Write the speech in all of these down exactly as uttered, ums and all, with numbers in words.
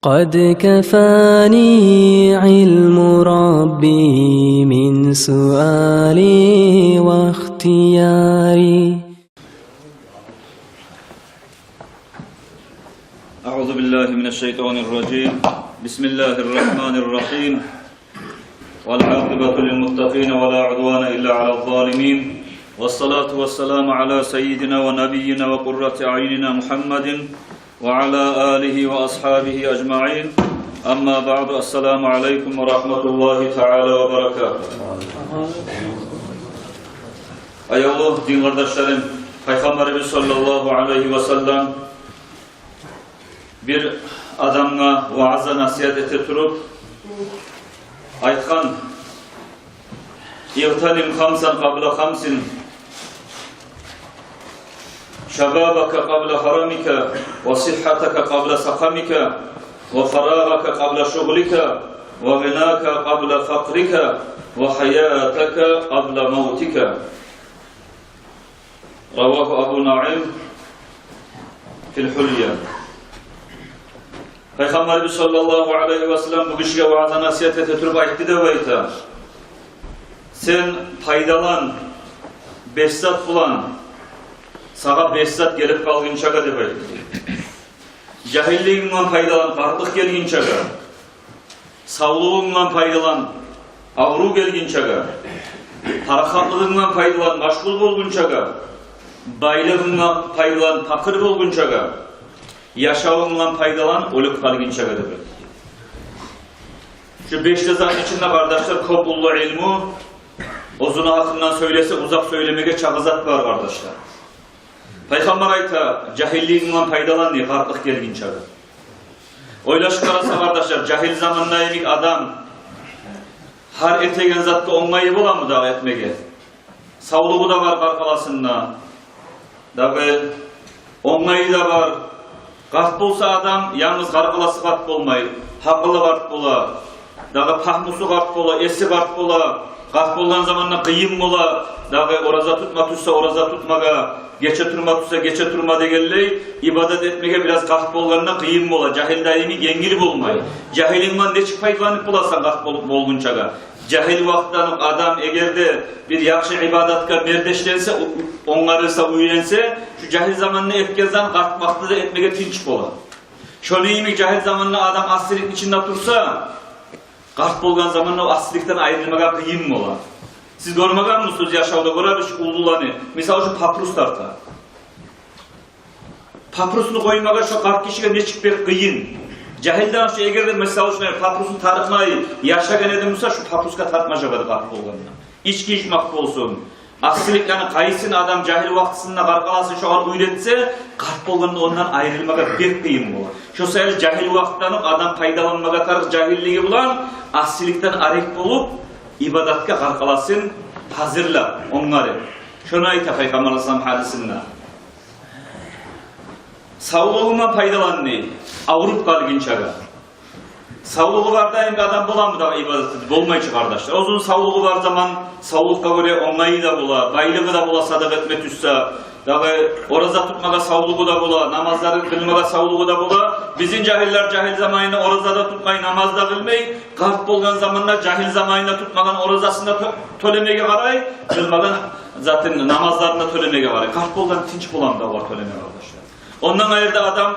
قد كفاني علم ربي من سؤالي واختياري. أعوذ بالله من الشيطان الرجيم. بسم الله الرحمن الرحيم. والعاقبة للمتقين ولا عدوان إلا على الظالمين. والصلاة والسلام على سيدنا ونبينا وقرة أعيننا محمد وعلى آله وأصحابه أجمعين. أما بعد، السلام عليكم ورحمة الله تعالى وبركاته. Аявлу дин къардашларым, Пайхаммарыбыз саллаллагьу алайгьи ва саллам бир адамгъа ваъза-насигьат эте туруп айтгъан: اغتنم خمسا قبل خمس، شبابك قبل هرمك، وصحتك قبل سقمك، وفراغك قبل شغلك، وغناك قبل فقرك، وحياتك قبل موتك. رواه أبو نعيم في الحلية. Пайхаммарыбыз саллаллагьу алайгьи ва саллам бу гишиге ваъза-насигьат эте туруп айтды деп айта: сен пайдалан беш зат булан, сагъа беш зат гелип къалгъынчагъа, деп айтды. Жагьиллигинг булан пайдалан къартлыкъ гелгинчагъа. Савлугъунг булан пайдалан аврув гелгинчагъа. Парахатлыгъынг булан пайдалан машгъул болгъунчагъа. Байлыгъынг булан пайдалан пакъыр болгъунчагъа. Яшавунг булан пайдалан оьлюп къалгъынчагъа, деп. Шу беш де затны ичинде, къардашлар, кёп уллу илму, оьзюню гьакъындан сёйлесе, узакъ сёйлемеге чакъы зат бар, къардашлар. Пайхаммар айта: жагьиллигинг булан пайдалан, дей, къартлыкъ гелгинчагъа. Ойлашып къараса, къардашлар, жагьил заманда йимик адам гьар этеген затгъа онгайы боламы дагъы этмеге? Савлугъу да бар къаркъарасында, дагъы онгайы да бар. Къарт болса адам, янгыз къаркъарасы къарт болмай, гьакъылы къарт бола, дагъы пагьмусу къарт бола, эси къарт бола. Къарт болгъан заманда къыйын бола, дагъы ораза тутма тюшсе ораза тутмагъа, гече турма тюшсе гече турма дегенлей, ибадат этмеге бираз къарт болгъанда къыйын бола. Жагьилде йимик енгил болмай. Жагьилинг булан нечик пайдаланып боласан къарт бол-, болгъунчагъа? Жагьил вакътидан адам эгер де бир яхшы ибадатгъа мердешленсе, о-, онгарылса, уьйренсе, шу жагьил заманда этген затын къарт вакътиде де этмеге тынч бола. Шону йимик жагьил заманда адам асилик ичинде турса, къарт болгъан заманда о асиликден айрылмагъа къыйын бола. Сиз гёрмегенмисиз яшавда, гёребиз уллуланы, мисал учун, папирос тарта. Папиросну къоймагъа шо къарт гишиге нечик бек къыйын. Жагьилден шо, эгер де, мисал учун, папиросну тартмай яшагъан эди буса, шо папиросгъа тартмажакъ эди къарт болгъанда. Ички ичмек болсун, асиликлени къайсын адам жагьил вакътисинде къаркъарасын шогъар уьйретсе, къарт болгъанда ондан айрылмагъа бек къыйын бола. Шо саялы жагьил вакътидан адам пайдаланмагъа тарыкъ жагьиллиги булан, асиликден арек болуп, ибадатгъа къаркъарасын гьазирлеп, онгарып. Шону айта Пайхаммар алайгьиссалам гьадисинде. Савлугъунга пайдалан, дей, авруп къалгъынчагъа. Савлугъу бар дайым адам боламы дагъы ибадат этип? Болмай чы, къардашлар. Оьзюню савлугъу бар заман, савлукъгъа гёре онгайы да бола, байлыгъы да бола, садагъа этме тюшсе, дагъы ораза тутмагъа савлугъу да бола, намазларын къылмагъа савлугъу да бола. Бизин жагьиллер жагьил заманында ораза да тутмай, намаз да къылмай, къарт болгъан заманда жагьил заманында тутмагъан оразасын да тё-, тёлемеге къарай, къылмагъан затын, намазларын да тёлемеге къарай. Къарт болгъан тынч боламы дагъы олар тёлемеге, къардашлар? Ондан къайры да адам,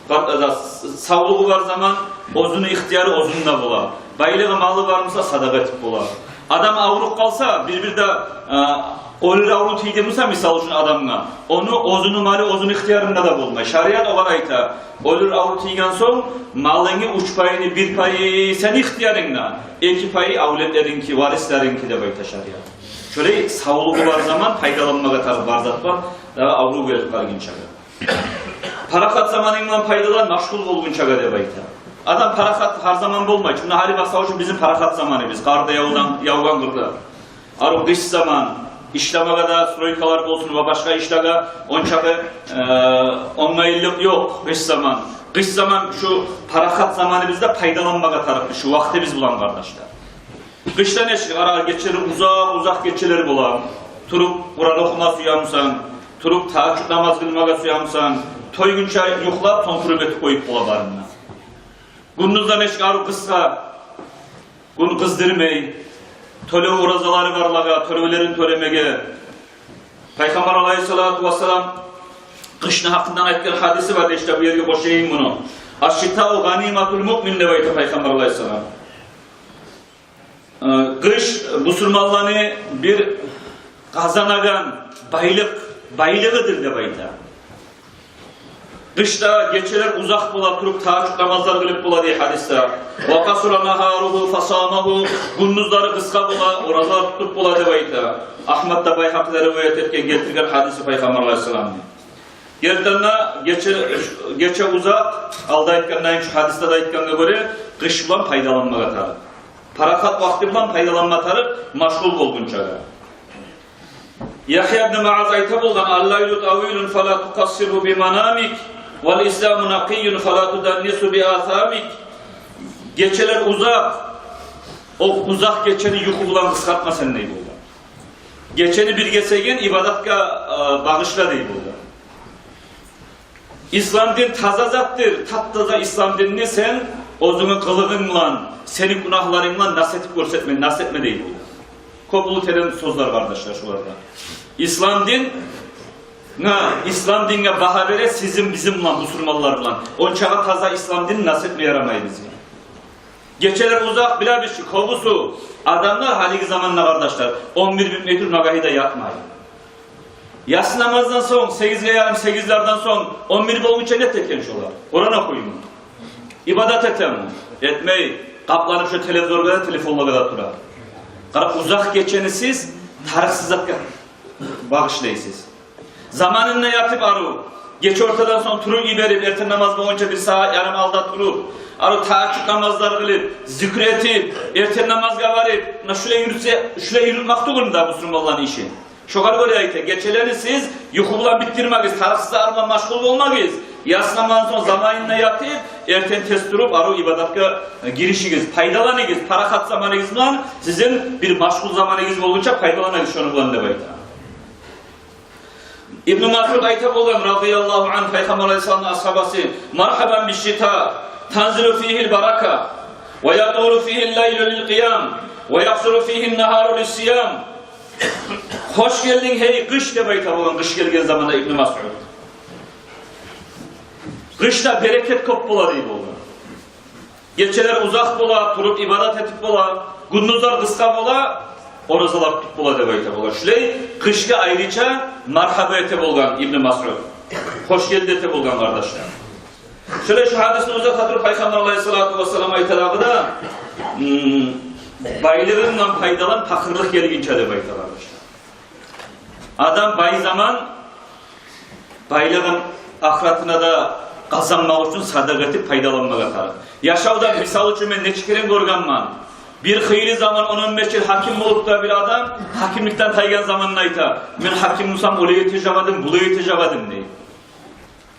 къар-, э, с-, савлугъу бар заман оьзюню ихтияры оьзюнде бола. Байлыгъы, малы бар буса, садагъа этип бола. Адам авруп къалса, бир-бир де, э, оьлюр аврув тийди буса, мисал учун, адамгъа, ону оьзюню малы оьзюню ихтиярында да болмай. Шариат огъар айта: оьлюр аврув тийген сонг, малынгны уьч пайыны бир пайы сени ихтиярынгда, эки пайы авлетлеринки, варислеринки, деп айта шариат. Шолай савлугъу бар заман пайдаланмагъа тарыкъ бар зат бар, дагъы аврув гелип къалгъынчагъа. Парахат заманынг булан пайдалан, машгъул болгъунчагъа, деп айта. Адам парахат гьар заман болмай чы. Муна гьали, масала учун, бизин парахат заманыбыз, къар да явгъан, явгъан къырда. Арив къыш заман, ишлемеге де, стройкалар болсун ва башгъа ишлеге ончакъы, э, онгайлыкъ ёкъ къыш заман. Къыш заман шу парахат заманыбызда пайдаланмагъа тарыкъ шу вакътибиз булан, къардашлар. Къышда нечик, ара гечелер, узакъ-узакъ гечелер бола. Туруп Къуран охума сюемисен, туруп тагьажжуд намаз къылмагъа сюемисен, тойгъунча юхлап, сонг туруп этип къоюп бола барын да. Гюндюзлер нечик арив къысгъа, гюн къыздырмай, тёлев оразалары барлагъа, тёлевлерин тёлемеге. Пайхаммар алайгьиссалату вассалам къышны гьакъындан айтгъан гьадиси бар, ишде бу ерге къошайым муну. «Аш-шитау гъаниматул муъмин», – деп айта Пайхаммар алайгьиссалам. Э, къыш бусурманланы бир къазанагъан байлыкъ, байлыгъыдыр деп айта. Къышда гечелер узакъ бола туруп, тагьажжуд намазлар къылып бола дей гьадисде. «Ва къасура нагьаругьу фасамагьу», гюндюзлери къысгъа бола, оразалар тутуп бола деп айта. Агьмат да, Байгьакъи де риваят этген, гелтирген гьадиси Пайхаммар алайгьиссаламны. Гертиден де гече, гече узакъ, алда айтгъандай, шу гьадисде де айтгъангъа гёре, къыш булан пайдаланмагъа тарыкъ. Парахат вакъти булан пайдаланма тарыкъ, машгъул болгъунчагъа. Ягья ибн Муаз айта болгъан: «Ал-лайлу тавилун фала тукъассиргьу би манамик, вал исламу накъийюн фала туданнисгьу би асамик». Гечелер узакъ, о узакъ гечени юху булан къысгъартма сен, дей болгъан. Гечени бир гесегин ибадатгъа, э, багъышла, дей болгъан. Ислам дин таза затдыр, тап-таза ислам динни сен оьзюнгню къылыгъынг булан, сени гюнагьларынг булан нас этип гёрсетме, нас этме, дей болгъан. Кёп уллу терен сёзлер, къардашлар, шуларда. Ислам дин, на, ислам динге багьа бере сизин, бизин булан, бусурманлар булан. Ончагъа таза ислам динни нас этме ярамай бизге. Гечелер узакъ, билебиз чи, кёбюсю адамлар гьалиги заманда, къардашлар, он бир битмей туруп, нагагьы да ятмай. Яссы намаздан сонг, сегизге ярым, сегизлерден сонг, он бир болгъунча не эте экен шолар? Къуран охуйму? Ибадат этеми? Этмей. Къапланып шо телевизоргъа да, телефонлагъа да тура. Къара, узакъ гечени сиз тарыкъсыз затгъа багъышлайсыз. Заманында ятып арив, гече ортадан сонг туруп йиберип, эртен намаз болгъунча бир сагьат ярым алда туруп, арив тагьажжуд намазлар къылып, зикр этип, эртен намазгъа барып, муна шулай юрютсе, шулай юрютмек тюгюлмю дагъы бусурманланы иши? Шогъар гёре айта, гечелени сиз юху булан битдирмегиз, тарыкъсыз зат булан машгъул болмагъыз. Яссы намаздан сонг заманында ятып, эртен тез туруп, арив ибадатгъа, э, гиришигиз, пайдаланыгъыз, парахат заманыгъыз булан, сизин бир машгъул заманыгъыз болгъунча пайдаланыгъыз шону булан, деп айта. Ибну Масъуд айта болгъан, радияллагьу ангь, Пайхаммар алайгьиссаламны асгьабасы: «Маргьабан биш-шита, танзилу фигьил барака, ва ятулу фигьил лайлу лил къиям, ва якъсуру фигьин нагьару лис-сиям». «Хош гелдинг, гьей къыш», – деп айта болгъан къыш гелген заманда Ибну Масъуд. Къышда берекет кёп бола, дей болгъан. Гечелер узакъ бола, туруп ибадат этип бола, гюндюзлер къысгъа бола, оразалар тутуп бола, деп айта болгъан. Шулай къышгъа айрыча маргьаба эте болгъан Ибну Масъуд. Хош гелди эте болгъан, къардашлар. Шулай шу гьадисни узатып туруп, Пайхаммар алайгьиссалату вассалам айта дагъы да, м, байлыгъынг булан пайдалан, пакъырлыкъ гелгинче, деп айта, къардашлар. Адам бай заман байлыгъын ахыратына да къазанмакъ учун садакъа этип пайдаланмагъа тарыкъ. Яшавда, мисал учун, мен нече керен гёргенмен. Бир хыйлы заман, он, он беш йыл гьаким болуп да бир адам гьакимликден тайгъан заманында айта: «Мен гьаким болсам, олай этежек эдим, булай этежек эдим», – дей.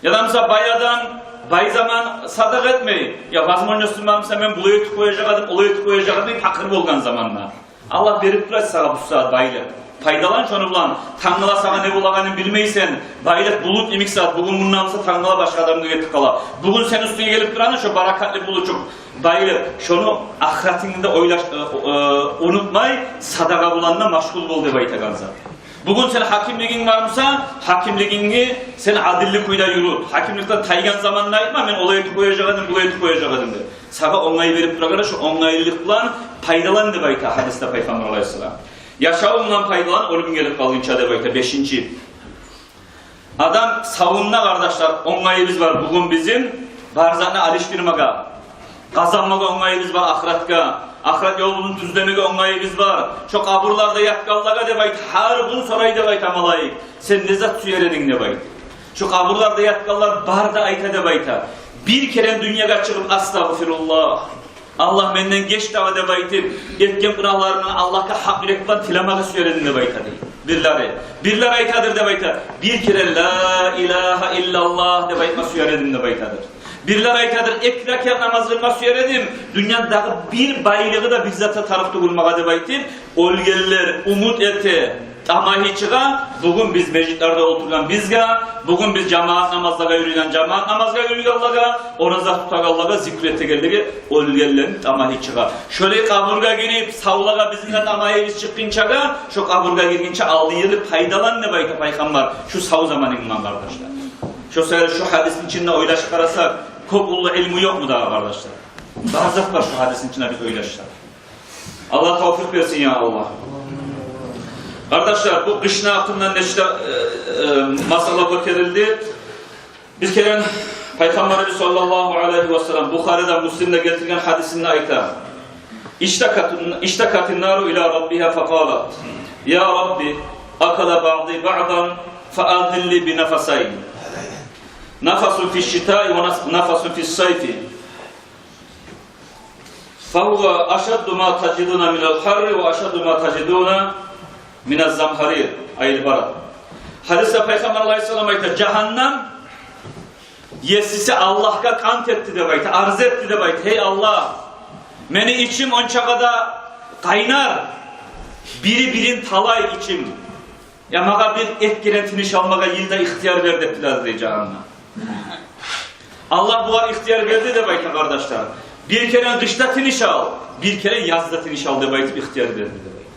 Яда, мисал, бай адам бай заман садакъа этмей. Я, возможностьум бар буса, мен булай этип къояжакъ эдим, олай этип къояжакъ эдим, пакъыр болгъан заманда. Аллагь берип тура сагъа бу сагьат байлыкъ. Пайдалан шону булан. Тангала сагъа не болагъанын билмейсен. Байлыкъ булут йимик зат. Бугюн мунда буса, тангала башгъа адамгъа гетип къала. Бугюн сени уьстюнге гелип турагъан шо баракатлы булучукъ, байлыкъ. Шону ахыратынгны да ойлаш, э, э, унутмай, садакъа булан да машгъул бол деп айтагъан зат. Бугюн сени гьакимлигинг бар буса, гьакимлигингни сен адилли кюйде юрют. Гьакимликден тайгъан заманда айтма: «Мен олай этип къояжакъ эдим, булай этип къояжакъ эдим», – деп. Сагъа онгай берип турагъанда, шо онгайлыкъ булан пайдалан деп айта гьадисде Пайхаммар алайгьиссалам. Яшавунг булан пайдалан, оьлюм гелип къалгъынча, деп айта. Бешинчи. Адам савунда, къардашлар, онгайыбыз бар бугюн бизин бар затны алышдырмагъа, къазанмагъа онгайыбыз бар ахыратгъа. Ахырат ёлун тюзлемеге онгайыбыз бар. Шо къабурларда ятгъанлагъа, деп айта, гьар гюн сорай деп айта малайик: «Сен не зат сюер эдинг?» – деп айта. Шо къабурларда ятгъанлар бары да айта деп айта: «Бир керен дюньягъа чыгъып, астагъфируллагь, Аллагь, менден геч дагъы деп айтып, этген гюнагьларымдан Аллагьгъа гьакъ юрек булан тилемеге сюер эдим», – деп айта, дей. Бирлери, бирлери айтадыр деп айта: «Бир керен ла илагьа иллаллагь деп айтма сюер эдим», – деп айтадыр. Бирлери айтадыр: «Эки ракаат намаз къылма сюер эдим, дюньяда дагъы бир байлыгъы да бир затгъа тарыкъ тюгюл магъа», – деп айтып, оьлгенлер умут эте, тамагьы чыгъа, бугюн биз межитлерде олтургъан бизге, бугюн биз жамаат намазлагъа юрюйген, жамаат намазгъа юрюйгенлеге, ораза тутагъанлагъа, зикр этегенлеге, оьлгенлени тамагьы чыгъа. Шолай къабургъа гирип, савлагъа бизин де тамагьыбыз чыкъгъынчагъа, шо къабургъа гиргинче алды йылы пайдалан деп айта Пайхаммар, шу сав заманынгдан, къардашлар. Шо саялы шу гьадисни ичинде ойлашып къарасакъ, кёп уллу илму ёкъму дагъы, къардашлар? Бар зат бар шу гьадисни ичинде, биз ойлашсакъ. Аллагь тавфикъ берсин, я Аллагь. Къардашлар, бу къышны гьакъындан нече де, э, э, масъала гётерилди. Бир керен Пайхаммарыбыз саллаллагьу алайгьи ва саллам Бухариде, Муслимде гелтирген гьадисинде айта: «Иштакат, иштакатин нару ила раббигьа факъалат: я рабби, акала баъди баъдан, фаазин ли би нафасайн. Нафасун фиш шитаи ва нас-, нафасун фис сайфи». «Фагьува ашадду ма тажидуна минал гьарри ва ашадду ма тажидуна миназ замгьарир, ай-л барад». Гьадисде Пайхаммар алайгьиссалам айта: «Жагьаннам есиси Аллагьгъа къант этди, – деп айта, – арз этди, – деп айта. – Гьей Аллагь, мени ичим ончакъы да къайнар, бири-бирин талай ичим. Я магъа бир эки керен тыныш алмагъа йылда ихтияр бер», – деп тиледи дей жагьаннам. Аллагь бугъар ихтияр берди деп айта, къардашлар. Бир керен къышда тыныш ал, бир керен язда тыныш ал деп айтып ихтияр берди деп айта.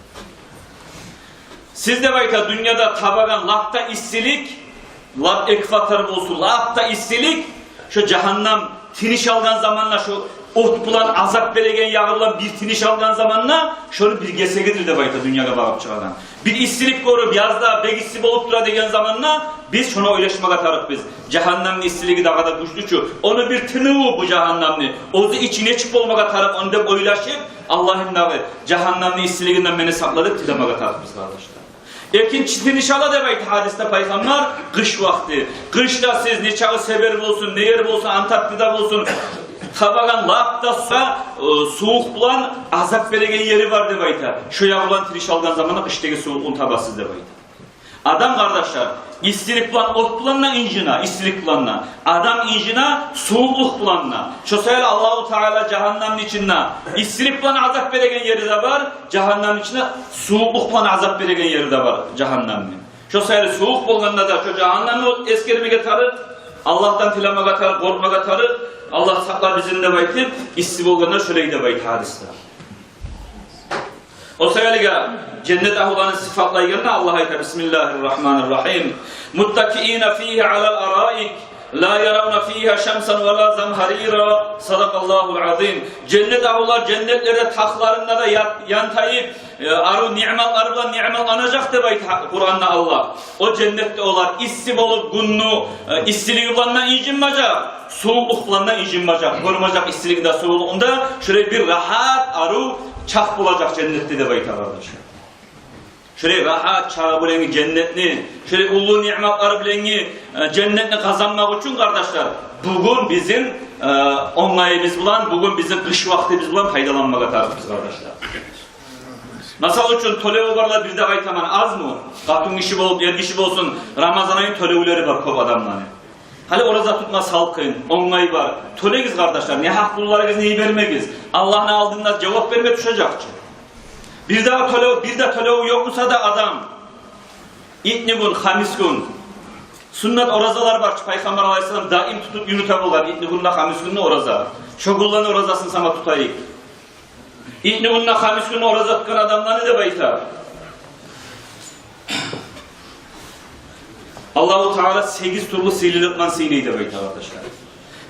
Сиз, деп айта, дюньяда табагъан лап да иссилик, лап экватор болсун, лап да иссилик, шо жагьаннам тыныш алгъан заманда, шо от булан азап береген ягъы булан бир тыныш алгъан заманда, шону бир гесегидир деп айта дюньягъа багъып чыгъагъан. Бир иссилик гёрюп, язда бек исси болуп тура деген заманда, биз шону ойлашмагъа тарыкъбыз. Жагьаннамны иссилиги дагъы да гючлю чю. Ону бир тыныву бу жагьаннамны. Оьзю ичи нечик болмагъа тарыкъ, ону деп ойлашып, Аллагьым, дагъы жагьаннамны иссилигинден мени сакъла деп тилемеге тарыкъбыз, къардашлар. Экинчи тыныш ала деп айта гьадисде Пайхаммар, къыш вакъти. Къышда сиз нечакъы Сибирь болсун, не ер болсун, Антарктида болсун, табагъан лап да су-, э, сувукъ булан азап береген ери бар деп айта. Шо ягъы булан тыныш алгъан заманда къышдагъы сувукълукъну табасыз деп айта. Адам, къардашлар, иссилик булан, от булан да инжине, иссилик булан да. Адам инжине сувукълукъ булан да. Шо саялы Аллагьу Таала жагьаннамны ичинде иссилик булан азап береген ери де бар, жагьаннамны ичинде сувукълукъ булан азап береген ери де бар жагьаннамны. Шо саялы сувукъ болгъанда да шо жагьаннамны эсгермеге тарыкъ, Аллагьдан тилемеге тарыкъ, къоркъмагъа тарыкъ. Аллагь сакъла бизин деп айтып, исси болгъанда шолай деп айта гьадисде. О саялы женнет агьлуланы сыфатлайгъанда Аллагь айта: «Бисмиллагьир рагьманир рагьим. Муттакиина фигьа алал араик, ла яравна фигьа шамсан ва ла замгьарира». Садакъаллагьул азим. Женнет агьлулар женнетлерде тахларында да ят-, янтайып, э, арив ниъматлар булан ниъматланажакъ деп айта Къуранда Аллагь. О женнетде олар исси болуп, гюнню, э, иссилиги булан да инжинмежек, сувукълукъ булан да инжинмежек, гёрмежек иссилигин де, сувукълугъун да, шолай бир рагьат, арив чакъ болажакъ женнетде деп айта, къардашлар. Шолай рагьат чагъы булангъы женнетни, шолай уллу ниъматлар булангъы, э, женнетни къазанмакъ учун, къардашлар, бугюн бизин, э, онгайыбыз булан, бугюн бизин къыш вакътибиз булан пайдаланмагъа тарыкъбыз, къардашлар. Масала учун, тёлеви барлар, бир де айтаман, азмы? Къатын гиши болуп, эр гиши болсун, Рамазан айны тёлевлери бар кёп адамланы. Гьали ораза тутма салкъын, онгай бар. Тёлегиз, къардашлар, негьакъ къулларыгъызны йибермегиз. Аллагьны алдында жавап берме тюшежек чи. Бир де тёлев, бир де тёлев ёкъ буса да адам, итнигюн, хамисгюн, суннат оразалар бар чы, Пайхаммар алайгьиссалам даим тутуп юрюте болгъан итнигюн де, хамисгюн де ораза. Шо гюнлени оразасын сама тутайыкъ. Итнигюн де, хамисгюн де ораза тутгъан адамланы деп айта, Аллагьу Таала сегиз тюрлю сыйлылыкъ булан сыйлай деп айта, къардашлар.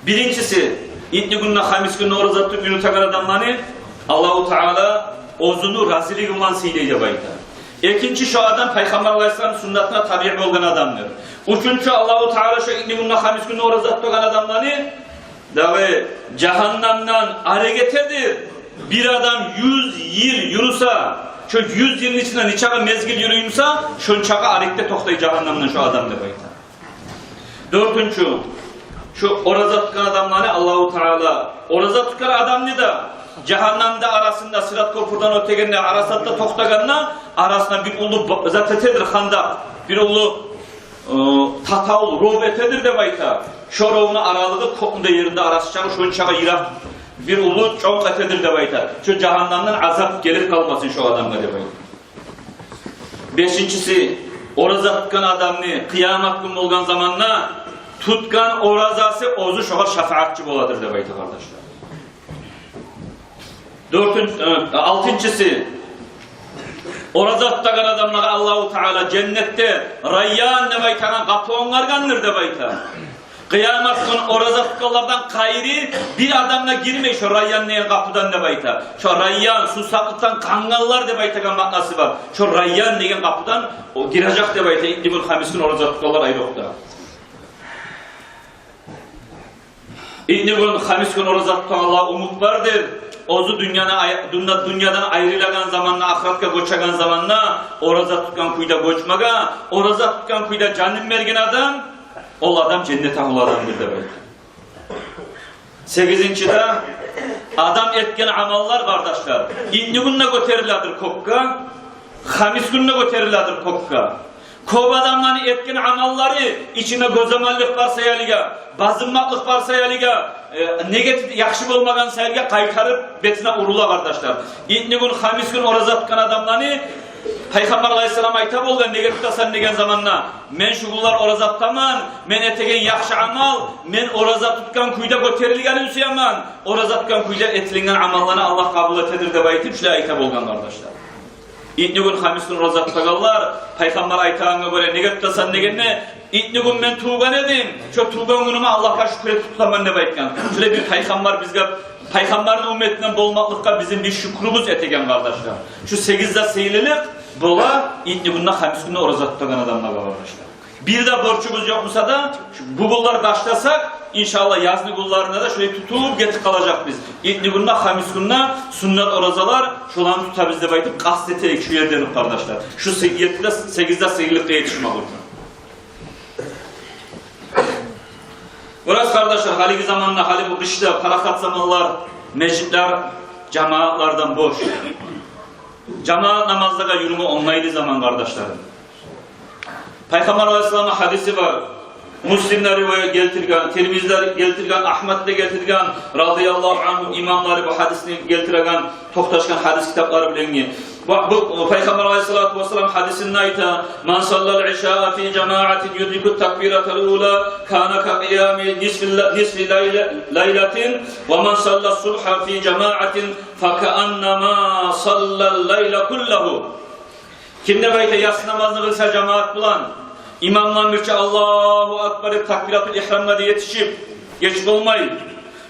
Биринчиси, итнигюн де, хамисгюн де ораза тутуп юрютеген адамланы Аллагьу Таала оьзюню разилиги булан сыйлай деп айта. Экинчи, шо адам Пайхаммар алайгьиссалам суннатына табиъ болгъан адамдыр. Уьчюнчю, Аллагьу Таала шо итнигюн де, хамисгюн де ораза тутагъан адамланы дагъы жагьаннамдан арек этедир. Бир адам юз йыл юрюсе, шо юз йылны ичинде нечакъы мезгил юрюй буса, шончакъы арекде токътай жагьаннамдан шо адам деп айта. Дёртюнчю, шо ораза тутгъан адамланы Аллагьу Таала, ораза тутгъан адамны да жагьаннамда арасында, Сырат кёпюрден оьтегенде, Арасатда токътагъанда, арасына бир уллу б-, зат этедир, хандакъ, бир уллу э, татавул, ров этедир деп айта. Шо ровну аралыгъы кёкню де, ерни де арасы чакъы, шончакъы йыракъ бир уллу чонкъ этедир деп айта. Шо жагьаннамдан азап гелип къалмасын шо адамгъа деп айта. Бешинчиси, ораза тутгъан адамны къыямат гюн болгъан заманда тутгъан оразасы оьзю шогъар шафагьатчы боладыр деп айта, къардашлар. Дёртюнчю, э, алтынчысы, ораза тутагъан адамлагъа Аллагьу Таала женнетде Райян деп айтагъан къапу онгаргъандыр деп айта. Къыямат гюн ораза тутгъанлардан къайры бир адам да гирмей шо Райян деген къапудан деп айта. Шо Райян, сувсаплыкъдан къангъанлар деп айтагъан маънасы бар. Шо Райян деген къапудан о гирежек деп айта. Итни гюн, хамис гюн ораза тутгъанлар айрокъда. Итни гюн, хамис гюн ораза тутгъанлагъа умут бардыр. Оьзю дюньяны ай-, дюнья-, дюньядан айрылагъан заманда, ахыратгъа гёчеген заманда ораза тутгъан кюйде гёчмеге, ораза тутгъан кюйде жанын берген адам, ол адам женнет агьлу адамдыр деп айта. Сегизинчи де, адам этген амаллар, къардашлар, итни гюн де гётериледир кёкге, хамис гюн де гётериледир кёкге. Кёп адамланы этген амаллары ичинде гёзамаллыкъ бар саялыгъа, базынмакълыкъ бар саялыгъа, э, негатив, яхшы болмагъан саялыгъа къайтарып бетине урула, къардашлар. Итни гюн, хамис гюн ораза тутгъан адамланы Пайхаммар алайгьиссалам айта болгъан, неге тутасан деген заманда, мен шу гюнлер ораза тутаман, мен этеген яхшы амал, мен ораза тутгъан кюйде гётерилгенин сюемен, ораза тутгъан кюйде этилинген амалланы Аллагь къабул этедир деп айтып, шулай айта болгъан, къардашлар. Итни гюн, хамис гюн ораза тутагъанлар, Пайхаммар айтагъангъа гёре, неге тутасан дегенде, итни гюн мен тувгъан эдим, шо тувгъан гюнюме Аллагьгъа шюкюр этип тутаман деп айтгъан. Шулай бир пайхаммар бизге, пайхаммарны умметинден болмакълыкъгъа бизин бир шюкюрюбюз этеген, къардашлар. Шу сегиз де сыйлылыкъ бола итни гюн де, хамис гюн де ораза тутагъан адамлагъа, къардашлар. Бир де борчубуз ёкъ буса да, шу, бу гюнлер башласакъ, иншаллагь, язны гюнлеринде де шулай тутуп гетип къалажакъбыз. Итни гюн де, хамис гюн де суннат оразалар, шоланы тутабыз деп айтып, къаст этейик шу ерден, къардашлар. Шу се-, етти де, сегиз де сыйлылыкъгъа етишмек учун. Бираз, къардашлар, гьалиги заманда, гьали бу къышда, парахат заманлар, межитлер жамаатлардан бош. Жамаат намазлагъа юрюме онгайлы заман, къардашларым. Пайхаммар алайгьиссаламны гьадиси бар. Муслим де риваят гелтирген, Тирмизи де гелтирген, Агьмад да гелтирген, радияллагьу ангьум, имамлары бу гьадисни гелтиреген, токъташгъан гьадис китаплары булангъы. Бу, бу Пайхаммар алайгьиссалату вассалам гьадисинде айта: «Ман саллал ишаа фи жамаатин юдрикут такбиратал ула, кана ка къиями нисфи ла-, нисфи лайла-, лайлатин, ва ман салла субгьа фи жамаатин, фа кааннама саллал лайла куллагьу». Ким де, айта, яссы намазны къылса жамаат булан, имам булан бирче «Аллагьу акбар» деп такбиратул ихрамгъа да етишип, геч болмай,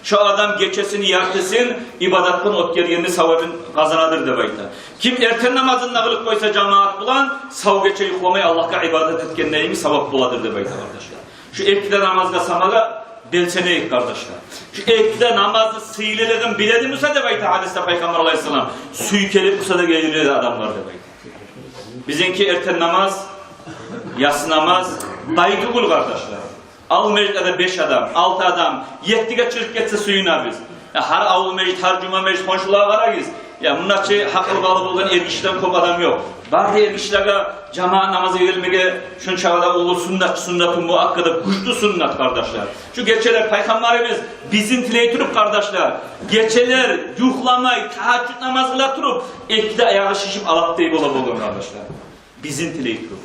шо адам гечесини яртысын ибадатдан оьтгергенни савабын къазанадыр деп айта. Ким эртен намазын да къылып къойса жамаат булан, сав гече юхламай Аллагьгъа ибадат этгенде йимик савап боладыр деп айта, къардашлар. Шу эки де намазгъа самагъа белсенейик, къардашлар. Шу эки де намазны сыйлылыгъын биле эди буса деп айта гьадисде Пайхаммар алайгьиссалам, сюйкелип буса да гелир эди адамлар деп айта. Бизинки эртен намаз, яссы намаз бай тюгюл, къардашлар. Авул межитлерде беш адам, алты адам, еттиге чыгъып гетсе сююнебиз. Я, гьар авул межит, гьар жума межит, хоншулагъа къарагъыз. Я, мунда чы гьакъылбалы болгъан эргишиден кёп адам ёкъ. Бары да эргишилеге жамаат намазгъа гелмеге шунчагъа да уллу суннат, суннату муаккада, гючлю суннат, къардашлар. Шу гечелер Пайхаммарыбыз бизин тилей туруп, къардашлар, гечелер юхламай, тагьажжуд намаз къыла туруп, эки де аягъы шишип, алатдай бола болгъан, къардашлар. Бизин тилей туруп.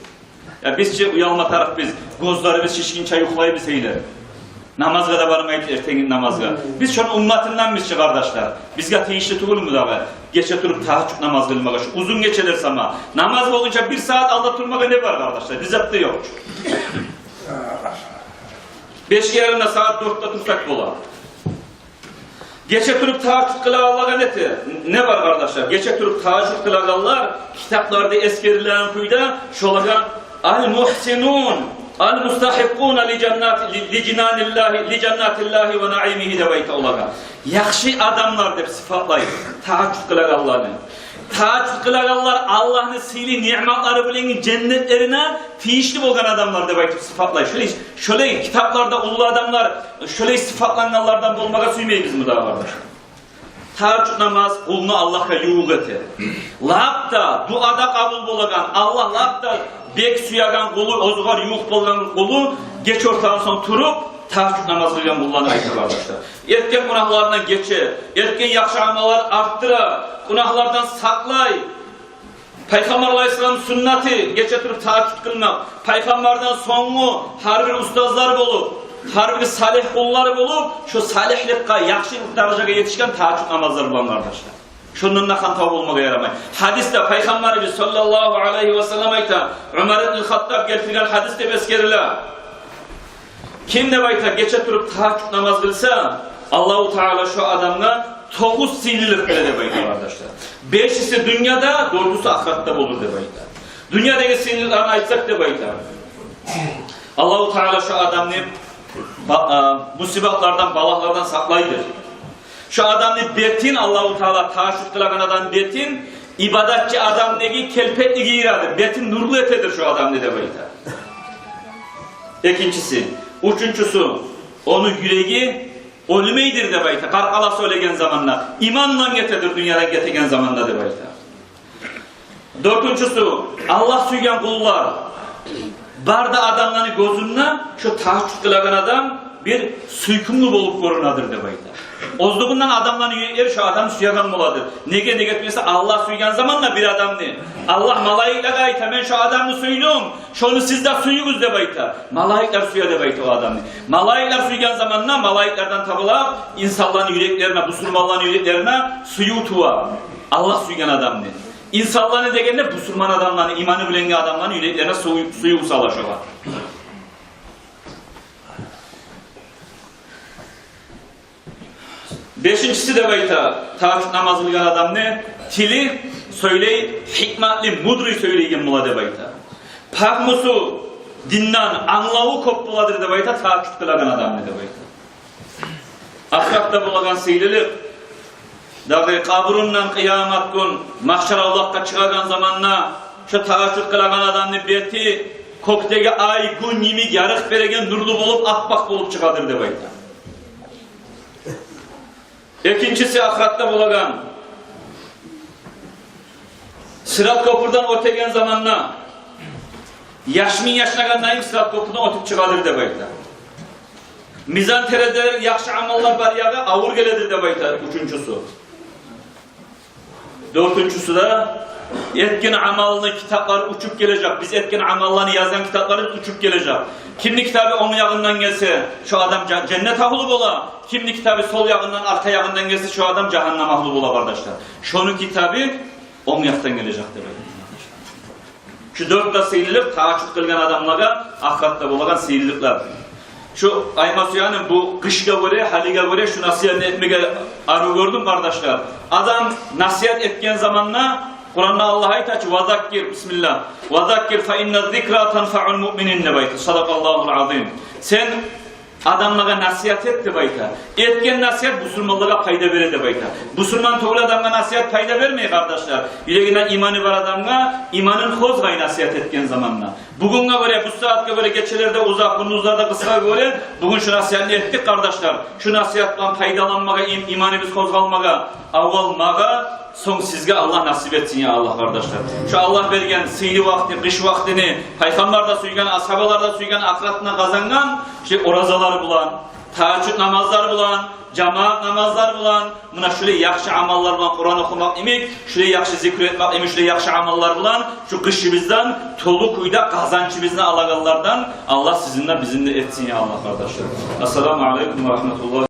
Я биз чи уялма тарыкъбыз, гёзлерибиз шишгинче юхлайбыз гьейлер. Намазгъа да бармайбыз, эртенги намазгъа. Биз шону умматынданбыз чы, къардашлар. Бизге тийишли тюгюлмю дагъы гече туруп тагьажжуд намаз къылмагъа, шу узун гечелер сама? Намаз болгъунча бир сагьат алда турмагъа не бар, къардашлар? Бир зат да ёкъ. Беш ярымда, сагьат дёртде турсакъ бола. Гече туруп тагьажжуд къылагъанлагъа не те-, не бар, къардашлар? Гече туруп тагьажжуд къылагъанлар, китапларда эсгерилген кюйде, шолагъа ал-мугьсинун, ал-мустагьикъкъуна ли жаннати, ли, ли жаннатиллагьи, ли жаннатиллагьи ва наимигьи деп айта олагъа. Яхшы адамлар деп сыфатлай тагьажжуд къылагъанланы. Тагьажжуд къылагъанлар Аллагьны сыйлы ниъматлары булангъы женнетлерине тийишли болгъан адамлар деп айтып сыфатлай. Шолай, шолай китапларда уллу адамлар шолай сыфатлангъанлардан болмагъа сюймейбизми дагъы, къардашлар? Тагьажжуд намаз къулну Аллагьгъа ювукъ эте. Лап да дуа да къабул болагъан, Аллагь лап да бек сюеген къулу, оьзюгер ювукъ болгъан къулу гече ортадан сонг туруп тагьажжуд намаз къылгъан къулланы айта, къардашлар. Этген гюнагьларындан гече, этген яхшы амаллар артдыра, гюнагьлардан сакълай. Пайхаммар алайгьиссалам суннаты гече туруп тагьажжуд къылмакъ. Пайхаммардан сонггъу гьар бир устазлар болуп, гьар бир салигь къуллар болуп, шо салигьликге, яхшылыкъ даражагъа етишген тагьажжуд намазлар булан, къардашлар. Шондан да хантав болмагъа ярамай. Гьадисде Пайхаммарыбыз саллаллагьу алайгьи ва саллам айта, Умар ибн Хаттаб гелтирген гьадис деп эсгериле. Ким, деп айта, гече туруп тагьажжуд намаз къылса, Аллагьу Таала шо адамгъа тогъуз сыйлылыкъ бере деп айта, къардашлар. Бешиси дюньяда, дёртюсю ахыратда болур деп айта. Дюньядагъы сыйлылыкъларын айтсакъ, деп айта, Аллагьу Таала шо адамны ба-, а, мусибатлардан, балагьлардан сакълайдыр. Шо адамны бетин, Аллагьу Таала тагьажжуд къылагъан адамны бетин ибадатчы адамдагъы келпетлиги йырадыр, бетин нурлу этедир шо адамны, деп айта. Экинчиси. Уьчюнчюсю, ону юреги оьлмейдир, деп айта, къаркъарасы оьлеген заманда, иман булан гетедир дюньядан гетеген заманда, деп айта. Дёртюнчюсю, Аллагь сюйген къуллар, бары да адамланы гёзюнде шо тагьажжуд къылагъан адам бир сюйкюмлю болуп гёрюнедир, деп айта. Оьзлюгюнден адамланы юреклери шо адамны сюеген боладыр. Неге, неге тюгюл эсе, Аллагь сюйген заманда бир адамны, Аллагь малайиклеге айта: «Мен шо адамны сюйдюм, шону сиз де сююгюз», — деп айта. Малайиклер сюе деп айта о адамны. Малайиклер сюйген заманда малайиклерден таба инсанланы юреклерине, бусурманланы юреклерине сююв тува. Аллагь сюйген адамны. Инсанланы дегенде, бусурман адамланы, иманы булангъы адамланы юреклерине сюю-, сююв сала шогъар. Бешинчиси, деп айта, тагьажжуд намаз къылгъан адамны тили, сёйлей, гьикматлы, мудрый сёйлейген бола, деп айта. Пагьмусу, динден англаву кёп боладыр, деп айта, тагьажжуд къылагъан адамны, деп айта. Ахыратда болагъан сыйлылыкъ, дагъы къабурундан къыямат гюн магьшар авлакъгъа чыгъагъан заманда, шо тагьажжуд къылагъан адамны бети кёкдеги ай, гюн йимик ярыкъ береген, нурлу болуп, аппакъ болуп чыгъадыр, деп айта. Экинчиси, ахыратда болагъан, Сырат кёпюрден оьтеген заманда яшмин яшнагъандай сырат кёпюрден оьтюп чыгъадыр, деп айта. Мизан терезелер, яхшы амаллар бар ягъы авур геледир, деп айта, уьчюнчюсю. Дёртюнчюсю де, этген амалны китаплары учуп гележек. Биз этген амалланы язгъан китапларыбыз учуп гележек. Кимни китабы онг ягъындан гелсе, шо адам жа-, женнет агьлю бола. Кимни китабы сол ягъындан, аркъа ягъындан гелсе, шо адам жагьаннам агьлю бола, къардашлар. Шону китабы онг якъдан гележек, деп айта. Шу дёрт де сыйлылыкъ тагьажжуд къылгъан адамлагъа ахыратда болагъан сыйлылыкълар. Шу Аймасуяны бу къышгъа гёре, гьалиге гёре шу насигьатны этмеге арив гёрдюм, къардашлар. Адам насигьат этген заманда, Къуранда Аллагь айта чы: «Ва заккир», бисмиллагь, «ва заккир фа инна зикра танфаул муъминин», деп айта. Садакъаллагьул азим. Сен адамлагъа насигьат эт, деп айта. Этген насигьат бусурманлагъа пайда бере, деп айта. Бусурман тюгюл адамгъа насигьат пайда бермей, къардашлар. Юрегинде иманы бар адамгъа иманын къозгъай насигьат этген заманда. Бугюнге гёре, бу сагьатгъа гёре гечелер де узакъ, гюндюзлер де къысгъа гёре, бугюн шу насигьатны этдик, къардашлар. Шу насигьат булан пайдаланмагъа, им-, иманыбыз къозгъалмагъа, аввал магъа, сонг сизге Аллагь насип этсин, я Аллагь, къардашлар. Шу Аллагь берген сыйлы вакъти, къыш вакътини, Пайхаммар да сюйген, асгьабалар да сюйген, ахыратына къазангъан шу оразалар булан, тагьажжуд намазлар булан, жамаат намазлар булан, муна шулай яхшы амаллар булан, Къуран охумакъ йимик, шулай яхшы зикру этмек йимик, шулай яхшы амаллар булан шу къышыбыздан толу кюйде къазанчыбызны алагъанлардан Аллагь сизин де, бизин де этсин, я Аллагь, къардашлар. Ассаламу алейкум ва рагьматуллагь.